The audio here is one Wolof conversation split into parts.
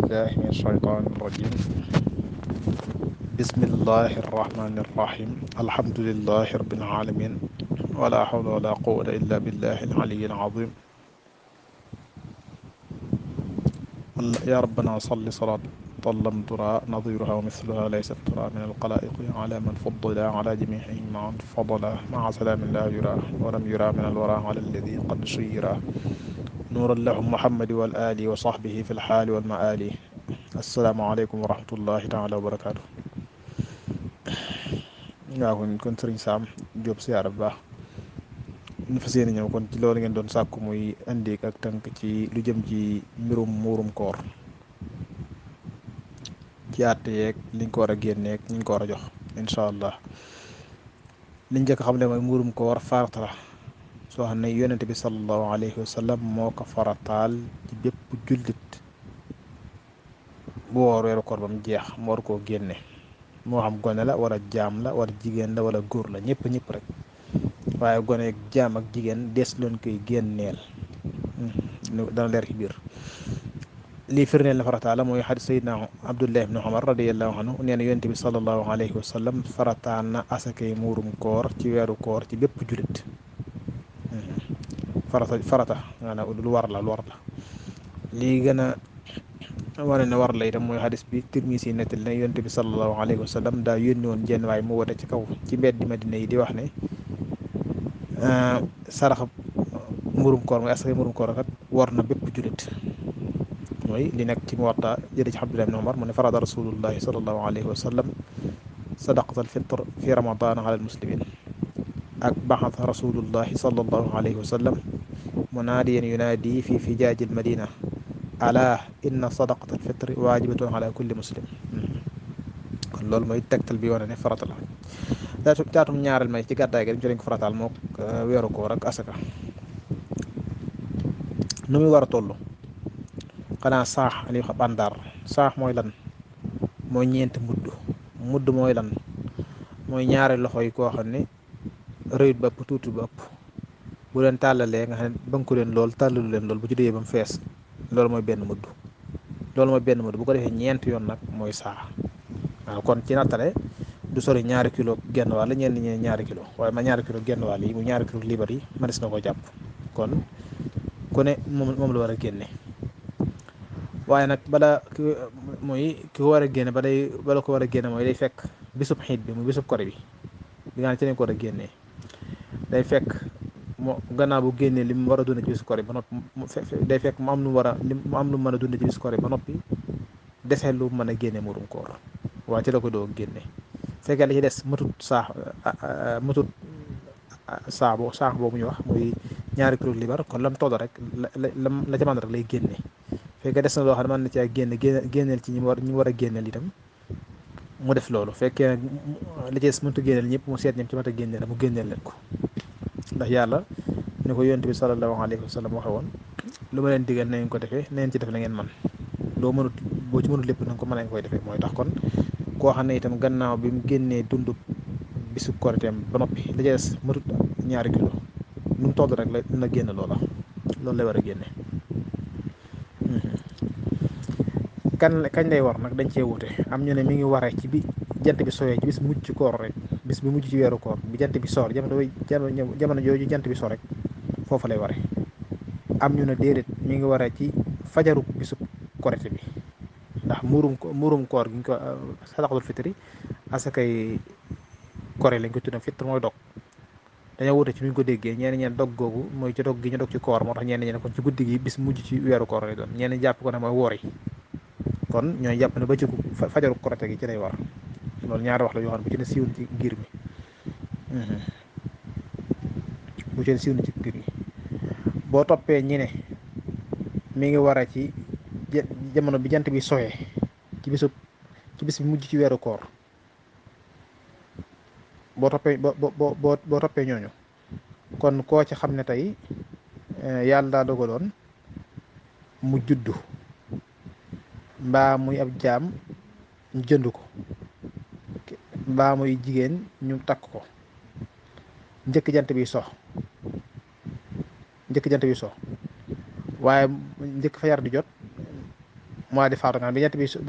بالله من الشيطان الرجيم. بسم الله الرحمن الرحيم. الحمد لله رب العالمين، ولا حول ولا قوة إلا بالله العلي العظيم. يا ربنا صل صلاة لم ترى نظيرها ومثلها ليست ترى من القلائق على من فضل على جميعهم معا فضلا مع سلام لا يرى ولم يرى من الورى على الذي قد شيرا نورا لهم محمد والآل وصحبه في الحال والمآل. السلام عليكم ورحمة الله تعالى وبركاته. waaw kon sëriñ Sam Diop siyaara bu baax ñu fas yéene ñëw kon ci loolu ngeen doon sàkku muy indi ak tënk ci lu jëm ci mbirum muurum koor ci àtte yeeg liñ ko war a génneeg ñu ko war a jox incha allah. liñ njëkk xam ne mooy muurum koor farata la soo xam ne yonent bi sallallahu alayhi wa sallam moo ko farataal ci bépp jullit bu woor weeru koor ba mu jeex mu war koo génne, moo xam gone la wala jaam la wala jigéen la wala góor la ñëpp rek, waaye gone ak jaam ak jigéen des leen koy génneel dana leer ci biir. lii firneel na farataal la mooy xadis sayidna Abdullah ibn Umar radiyallahu anhu nee na yonent bi sallallahu alayhi wa sallam farataal na asakay muurum koor ci weeru koor ci bépp jullit. farata maanaam lu war la lii gën a wane ne war la itam mooy xadis bi Tirmisi nettali ne yonent bi sallallahu alayhi wa sallam daa yónni woon jenn waay mu wote ci kaw ci mbeddi Madina yi di wax ne sarax mburum koor mooy asakay mburum koor kat war na bépp jullit. mooy li nekk ci Muwatta jële ci Abdullah ibn Umar mu ne farada rasulullahi sallallahu alayhi wa sallam sadaqatal fitr fi ramadan ala almuslimin ak baxat rasulullahi sallallahu alayhi wa sallam munaadiyan yunaadi fi fijaajil madina ala inna sadaqatal fitri waajibatun ala kulli muslim. kon loolu mooy tegtal bi wane ne farata la. caatum ñaareel may ci gàddaay gi dañ ci lañ ko farataal mook weeru koor ak asaka. nu muy war a toll xanaa saax li wax bandar saax mooy lan mooy ñeenti mudd mooy lan mooy ñaari loxo yi koo xam ne rëyut ba ëpp tuuti ba ëpp bu leen tàllalee nga xam ne banku leen lool tàllalu leen lool bu ci déyee ba mu fees loolu mooy benn mudd bu ko defee ñeenti yoon nag mooy saax. waaw kon ci nattale du sori ñaari kilo genn wàll ñenn ñi ñaari kilo waaye ma ñaari kilo genn wàll yi mu ñaari kilo libar yi mënees na ko jàpp kon ku ne moom la war a génne. waaye nag bala ki ko war a génne bala ko war a génne mooy day fekk bisub xiit bi muy bisub kore bi nga xam ne ci lañ ko war a génnee day fekk moo gannaaw bu génnee li mu war a dund ci bisub kore ba noppi day fekk mu am lu mu mën a dund ci bisub kore ba noppi desee lu mën a génne murum koor waaye ci la ko doo génne fekkee la ci des matut saax boobu ñu wax muy ñaari kilo libar kon lam toll rek la ca mën rek lay génne. fekkee des na loo xam ne mën na caa génneel ci ñi war a génneel itam mu def loolu fekkee nag li ci des mënut a génneel ñëpp mu seet ñam ci mat a génneel mu génneel leen ko ndax yàlla ni ko yonent bi sallallahu alayhi wa sallam waxe woon lu ma leen digal na ngeen ko defee na ngeen ci def la ngeen man boo ci mënut lépp na nga ko mën a koy defee mooy tax kon koo xam ne itam gannaaw bi mu génnee dund bisu koriteem ba noppi li ci des matut ñaari kilo nu mu toll rek la génn loolu lay war a génne. kañ lay war nag dañ cee wute am ñu ne mi ngi waree ci bi jant bi sooyee ci bis mujj ci koor rek bis bi mujj ci weeru koor bi jant bi soor jamono jooju jant bi so rek foofu lay ware. am ñu ne déedéet mi ngi waree ci fajaru bisu korite bi ndax muurum koor gi ñu ko sadaqatul fitri asakay kore lañ ko tuddee fitr mooy dog dañoo wute ci mi ngi ko déggee ñeen dog googu mooy ci dog gi ñu dog ci koor moo tax ñeen ñeen kon ci guddi gi bis mujj ci weeru koor lay doon ñeen jàpp ko ne mooy woor yi kon ñooy jàpp ne ba ci fajaru korite gi ci lay war. loolu ñaari wax la yoo xam ne bu ci ne siiw na ci ngir mi boo toppee ñi ne mi ngi war a ci jamono bi jant bi soyee ci bis bi mujj ci weeru koor boo toppee ñooñu kon koo ci xam ne tey yàlla daa dogaloon mu juddu mbaa muy ab jaam ñu jënd ko mbaa muy jigéen ñu takk ko njëkk jant bi so waaye njëkk fajar di jot mois di faatu nga bi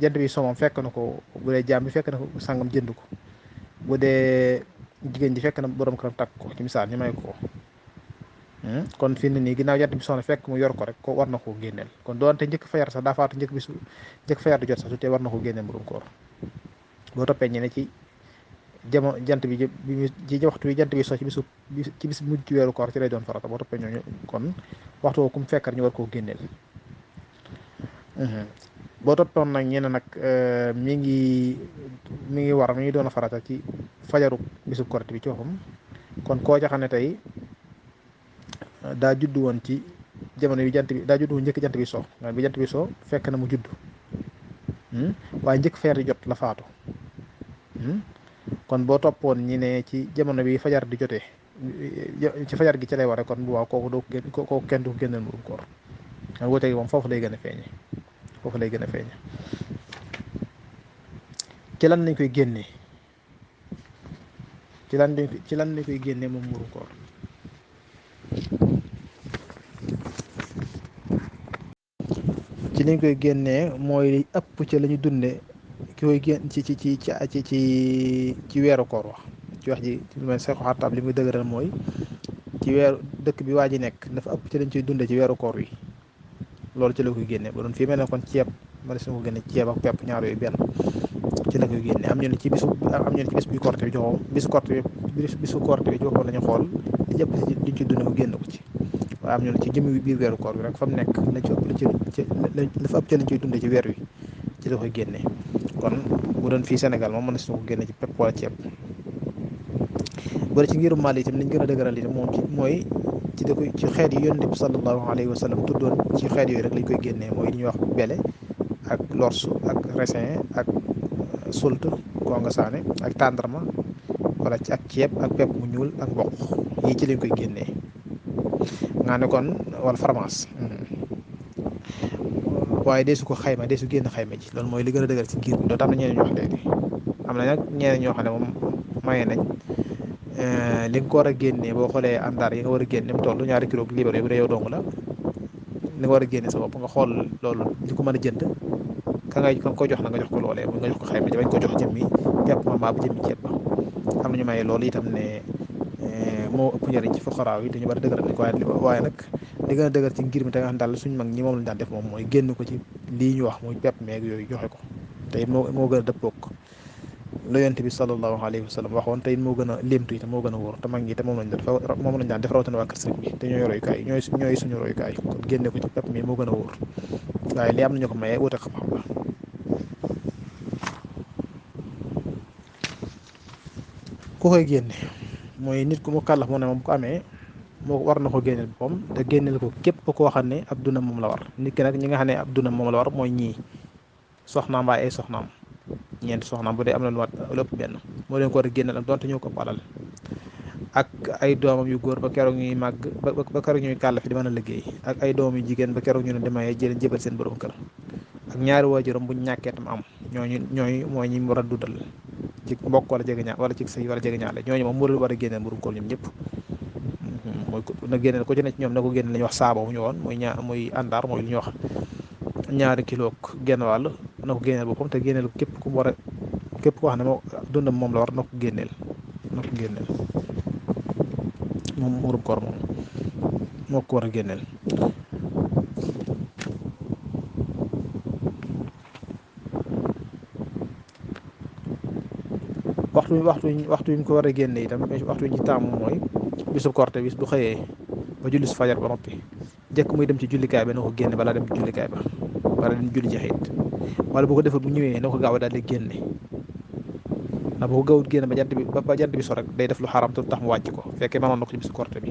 jant bi so moom fekk na ko bu dee jaam bi fekk na ko sangam jënd ko bu dee jigéen ji fekk na borom këram takk ko ci misaal ñu may ko kon fi ne nii ginnaaw jant bi soxna fekk mu yor ko rek ko war na koo génneel kon doonte njëkk fajar sax daa faatu njëkk fajar di jot sax su tee war na koo génneel mburum koor boo toppee ñe ne ci jamono jant bi ci waxtu bi jant bi so ci bis mujj ci weeru koor ci lay doon farata boo toppee ñooñu kon waxtu woo kum fekkar ñu war koo génneel boo toppoon nag ñeneen nag mi ngi doon a farata ci fajaru bisu korite bi ci waxam kon koo ca xam ne tey daa judd woon ci jamono bi jant bi daa judd woon njëkk jant bi so nga bi jant bi so fekk na mu judd waaye njëkk fajar di jot la faatu kon boo toppoon ñi ne ci jamono bi fajar di jotee ci fajar gi ci lay ware kon bu waaw kooku kenn du ko génneel mburum koor nga wute gi moom foofu lay gën a feeñe ci lan lañ koy génnee ci lan lañ koy génnee moom mburum koor ci liñ koy génnee mooy ëpp ci la ñu dunde ki koy génn ci weeru koor wax ci wax ji lu mel Seexu Xattaab li muy dëgëral mooy ci weeru dëkk bi waa ji nekk dafa ëpp ci lañ ciy dunde ci weeru koor wi loolu ci la koy génne ba doon fii mel ne kon ceeb ma des na ko génne ceeb ak pepp ñaar yooyu benn ci la koy génne am ñu ne ci bis bi korte bi joxoom bisu korte bi joxoom la ñu xool li jëpp ci liñ ci dunde mu génn ko ci waaye am ñu ne ci jëmmi biir weeru koor bi rek fa mu nekk la fa ëpp ci lañ ciy dunde ci weer wi ci la koy génne kon bu doon fii Sénégal moom mën na si ko génne ci pepp wala ceeb bu dee ci ngirum Maalik itam liñ gën a dëgëral itam moom mooy ci xeet yi Yonent bi sallallahu alayhi wa sallam tuddoon ci xeet yooyu rek lañ koy génnee mooy li ñuy wax bele ak lorsu ak raisin ak sult konga saane ak tàndarma wala ci ak ceeb ak pepp mu ñuul ak mboq yii ci lañ koy génnee nga ne kon wala fromage waaye deesu ko xayma deesu génn xayma ji loolu mooy li gën a dëgër ci giir bi dootu am na ñeneen ñoo xam léegi am na nag ñeneen ñoo xam ne moom maye nañ li nga ko war a génnee boo xoolee àndaar yi nga war a génne mu toll ñaari kilo liibar yi bu dee yow dong la li nga war a génne sa bopp nga xool loolu li ko mën a jënd ka ko jox na nga jox ko loolee nga jox ko xayma ji bañ ko jox jëmmi pepp ma mbaa bu jëmmi ceeb ba am na ñu maye loolu itam ne moo ëpp njëriñ ci fuqaraaw yi dañu bari dëgëral ni ko waaye nag li gën a dëgër ci ngir mi te nga xam daal suñ mag ñi moom lañ daan def moom mooy génn ko ci lii ñu wax muy pepp meeg yooyu joxe ko te it moo gën a dëppook la Yonent bi sallallahu alayhi wa sallam waxoon te it moo gën a léemtu te moo gën a wóor te mag ñi te moom lañ daan def rawatina waa kër sëriñ bi te ñooy royukaay ñooy suñu royukaay kon génne ko ci pepp mi moo gën a wóor waaye li am nañu ko mayee wute xam-xam la ku koy génne mooy nit ku mu kàllax moo ne moom ko amee moo war na ko génneel boppam te génneel ko képp koo xam ne ab dunam moom la war nit ki nag ñi nga xam ne ab dunam moom la war mooy ñii soxnaam waaye ay soxnaam ñeenti soxnaam bu dee am na lu mat lépp benn moo leen ko war a génneel ak donte ñoo ko alal ak ay doomam yu góor ba keroog ñuy màgg ba keroog ñuy kàllax fi di mën a liggéey ak ay doomam yu jigéen ba keroog ñu ne demayee jëleen jébal seen borom kër ak ñaari waajuram buñ ñàkkee tam am ñooñu mooy ñi war a dundal ci mbokk wala jege ñaar wala ci sëy wala jege ñaar ñooñu moom moo leen war a génneel mburum koor ñoom ñëpp mooy na génneel ko ci ne ci ñoom na ko génne la ñuy wax saaba mu ñëwoon muy àndaar mooy li ñuy wax ñaari kilo ak genn wàll na ko génneel boppam te génneel ko képp ku mu war a képp koo xam ne moo dundam moom la war na ko génneel moom mburum koor moom moo ko war a génneel waxtu yi ñu ko war a génne itam waxtu yi ñu taamu mooy bisu korte bis bu xëyee ba julli su fajar ba noppi jëkk muy dem ci jullikaay ba na ko génne balaa dem ci jullikaay ba wala dem julli jaxit wala bu ko defee bu ñëwee na ko gaaw a daal di génne ndax bu ko gaawut génne ba jant bi so rek day def lu xaram te tax mu wàcc ko fekkee mënoon na ko ci bisu korte bi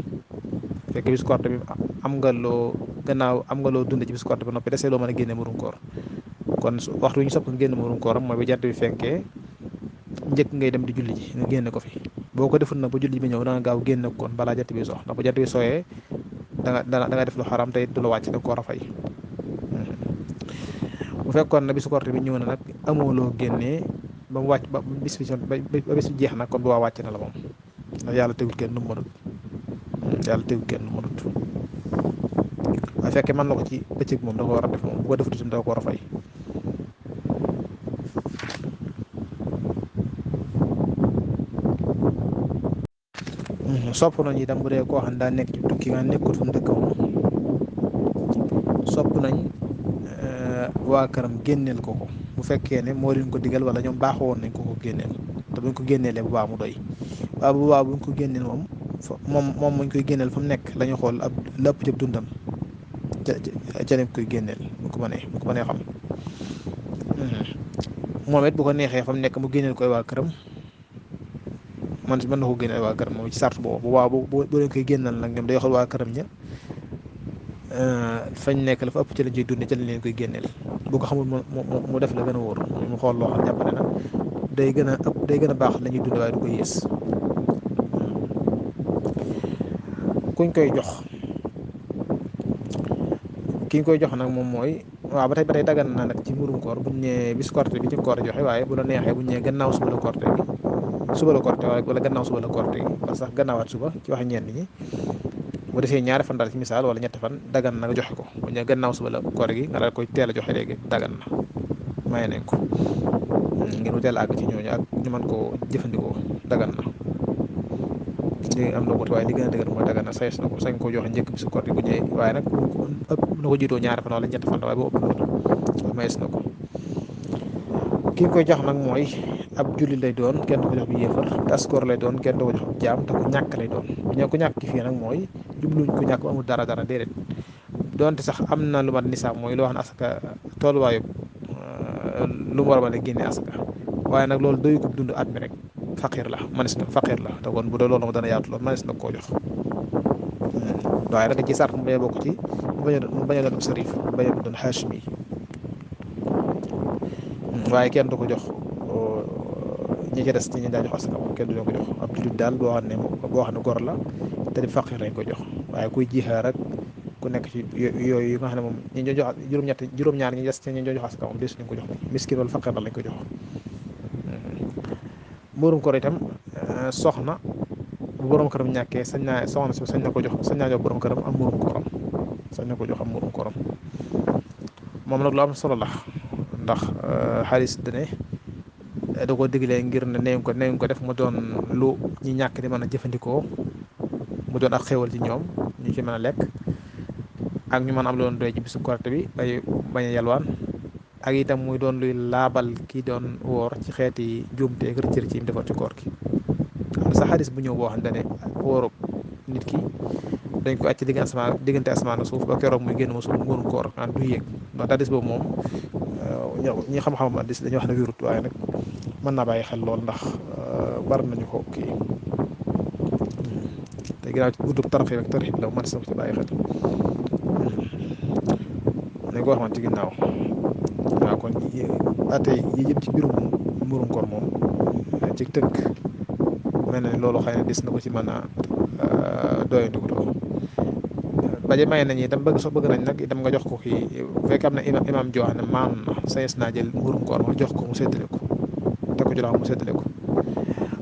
fekkee bisu korte bi am nga loo dund ci bisu korte ba noppi desee loo mën a génne murum koor kon waxtu yi ñu sopp nga génne murum kooram mooy ba jant bi fenkee njëkk ngay dem di julli ji nga génne ko fi boo ko deful nag ba julli ji bi ñëw da nga gaaw génne ko kon balaa jant bi sox ndax ba jant bi sooyee da nga def lu xaram te du la wàcc da nga ko war a fay bu fekkoon na bisu korte bi ñëw na nag amoo loo génnee ba mu wàcc ba bis bi jeex nag kon bu waa wàcc na la moom ndax yàlla tegul kenn nu mu mënut waaye fekkee mën na ko ci bëccëg moom da ko war a def moom bu ko defut itam da ko war a fay sopp nañ itam bu dee koo xam ne daa nekk ci tukki nga nekkul fa mu dëkk moom sopp nañ waa këram génneel ko bu fekkee ne moo leen ko digal wala ñoom baaxoo woon nañ ko génneel te buñ ko génneelee bu baax mu doy waaw bu baax buñ ko génneel moom muñ koy génneel fa mu nekk la ñu xool ab lépp jëb dundam ca lañ koy génneel bu ko mënee xam moom it bu ko neexee fa mu nekk mu génneel koy waa këram mën na ko génneel waa këram moom ci sart boobu bu leen koy génneel nag ñoom day xool waa këram ña fañ nekk la fa ëpp ci lañ ciy dundee ca lañ leen koy génneel bu ko xamul mu def la gën a wóor mu xool loo xam jàpp ne nag day gën a baax la ñuy dundee waaye du ko yées kuñ koy jox ki ñu koy jox nag moom mooy waaw ba tey dagan na nag ci murum koor buñ ñëwee bis korte bi ci koor joxe waaye bu la neexee buñ ñëwee gannaaw suba la korte bi wala gannaaw suba la korte gi wala sax gannaawaat suba ci wax ñenn ñi bu defee ñaari fan daal ci misaal wala ñetti fan dagan na nga joxe ko bu ñëwee gannaaw suba la koor gi nga daal koy teel a joxe léegi dagan na maye nañ ko ngir mu teel a àgg ci ñooñu ak ñu mën koo jëfandikoo dagan na li am na ko waaye li gën a dëgër mooy dagan na sañ ko joxe njëkk bi su koor gi bu ñëwee waaye nag ëpp na ko jiitoo ñaari fan wala ñetti fan waaye boo ëpp loolu mayees na ko ki koy jox nag mooy ab julli lay doon kenn du ko jox bi yéefar te askoor lay doon kenn du ko jox ab jaam te ku ñàkk lay doon bu ñëw ku ñàkk ki fii nag mooy jubluñ ku ñàkk amul dara déedéet doonte sax am na lu mat nisaab mooy loo xam ne asaka tolluwaayu lu mu war a mën a génne asaka waaye nag loolu doyu ko dund at mi rek faqir la faqir la te kon bu dee loolu nag dana yaatu lool manis na koo jox waaye nag ci sart mu bañ a bokk ci mu bañ a doon ab sarif mu bañ a doon xaachimi waaye kenn du ko jox ñi ci des ci ñi daa jox asaka moom kenn du ko jox ab jullit daal boo xam ne gor la te di faqir lañ ko jox waaye kuy jiixaar rek ku nekk ci yooyu nga xam ne moom ñi ñoo jox juróom-ñaar ñi des ci ñi ñoo jox asaka moom des ñu ko jox miskin wala faqir la lañ ko jox murum koor itam soxna bu borom këram ñàkkee soxna si sañ na ko jox sañ naa jox borom këram am murum kooram sañ na ko jox am murum kooram moom nag lu am solo la ndax xaalis dane da ko diglee ngir ne neeñ ko def mu doon lu ñi ñàkk di mën a jëfandikoo mu doon ak xéewal ci ñoom ñu ci mën a lekk ak ñu mën am loon doy ci bisu korite bi bañ a yalwaan ak itam muy doon luy laabal ki doon woor ci xeeti njuumte ak rëcc ci yi mu defoon ci koor gi am na sax xadis bu ñëw boo xam ne wóorub nit ki dañ ko acc diggante asamaan ak suuf ba keroog muy génn mosul nguurum koor an du yéeg ndax xadis boobu moom ñi xam-xam hadiis dañuy wax ne wérut waaye nag mën naa bàyyi xel lool ndax war nañu ko kii te ginnaaw ci buntub tarxiib ak tarxiib la mën na ko ci bàyyi xel nañ ko waxoon ci ginnaaw waaw kon ate yi jëm ci mbirum murum koor moom ci tënk mel na ni loolu xëy na des na ko ci mën a doyandiku loolu baje may nañ itam bëgg nañ nag itam nga jox ko kii bu fekkee am na imam joo xam ne maam na sayes naa jël murum koor ma jox ko mu séddale ko te ko jëlaat mu séddale ko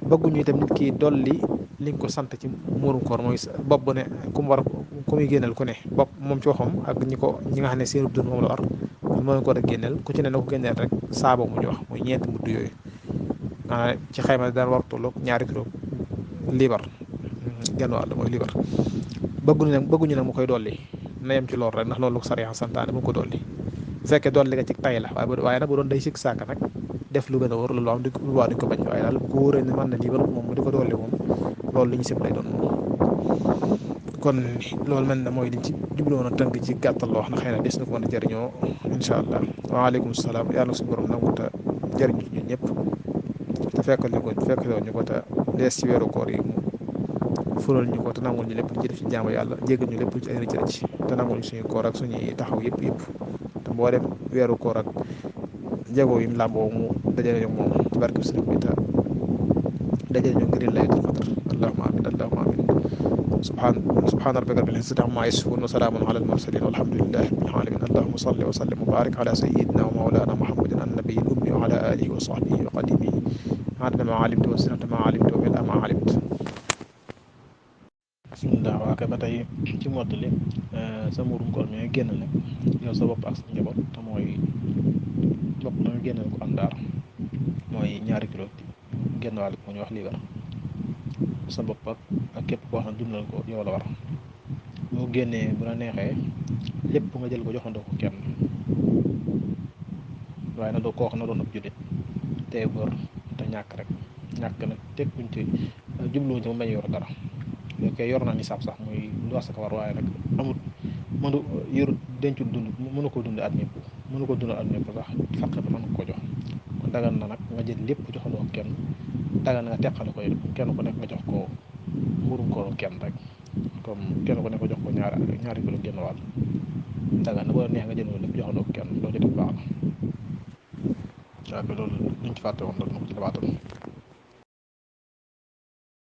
bëgguñu itam nit ki dolli li nga ko sant ci murum koor mooy bopp bu ne ku muy génneel ku ne bopp moom ci waxam ak ñi nga xam ne seen dund moom la war moo ko war a génneel ku ci ne na ko génneel rek saabo mu ñu wax muy ñeenti mudd yooyu maanaam ci xayma daan war tolloog 2 kilo liibar genn wàll mooy liibar bëgguñu nag mu koy dolli na yem ci loolu rek ndax loolu ko sariya santaane mu ko dolli bu fekkee dolli nga ci tay la waaye nag bu doon day sikk saaka nag def lu gën a wóor loolu am duñ ko bañ waaye daal bu ko wóoree ne mën na lii ba moom mu di ko dolli moom loolu li ñu sib lay doon moom kon loolu mel na mooy liñ ci jubluwoon a tënk ci gàttal loo wax na xëy na des na ko mën a jëriñoo incha allah waaleykum salaam yàlla suñu borom nangu te jëriñu ci ñun ñëpp te fekkal ñu ko te lees ci weeru koor yi mu fulal ñu ko te nangul ñu lépp lu ci def ci jaamu yàlla jéggal ñu lépp lu ci ay rëcc te nangul ñu suñu koor ak suñuy taxaw yëpp te boo dem weeru koor ak jagoo yi mu làmboo mu dajale ñu moom ci barke sëriñ bi te dajale ñu ngir laylatul qadr allahumma amin subhaana rabbika rabbil izzati amma yasifuun wa salaamun ala al-mursaliin walhamdulillahi rabbil aalamiin allahumma salli wa sallim wa baarik ala sayyidina wa mawlaana muhammadin an-nabiyyi al-ummi wa ala aalihi wa sahbihi wa qadimihi adada ma alimta wa zinata ma alimta wa mila ma alimta bismillah waa kay ba tey ci mottali sa murum koor mi génn la yow sa bopp ak sa njaboot te mooy bopp danga génnal ko am daar mooy 2 kilo genn wàll mu ñu wax liibar sa bopp ak képp koo xam ne dundal ko yow la war boo génnee bu la neexee lépp nga jël ko joxandoo ko kenn waaye na doo koo xam ne doon ab jullit te góor te ñàkk rek ñàkk nag tekkuñ ci jubluwuñ ci mu bañ yor dara léegi koy yor na nisaab sax muy lu war sa ko war waaye nag amut mënu yor dencul dund mënu ko dund at ñëpp mënu ko dund at ñëpp sax faqe ba mënu ko jox kon dagan na nag nga jël lépp joxandoo ko kenn dagan na nga teqale ko kenn ku nekk nga jox ko mburum ko kenn rek comme kenn ku nekk nga jox ko ñaari kilo génn wàll dagan na boo neex nga jël lépp joxandoo ko kenn loo ci def baax na waaw loolu luñ ci fàtte woon loolu ma ko ci dabaatal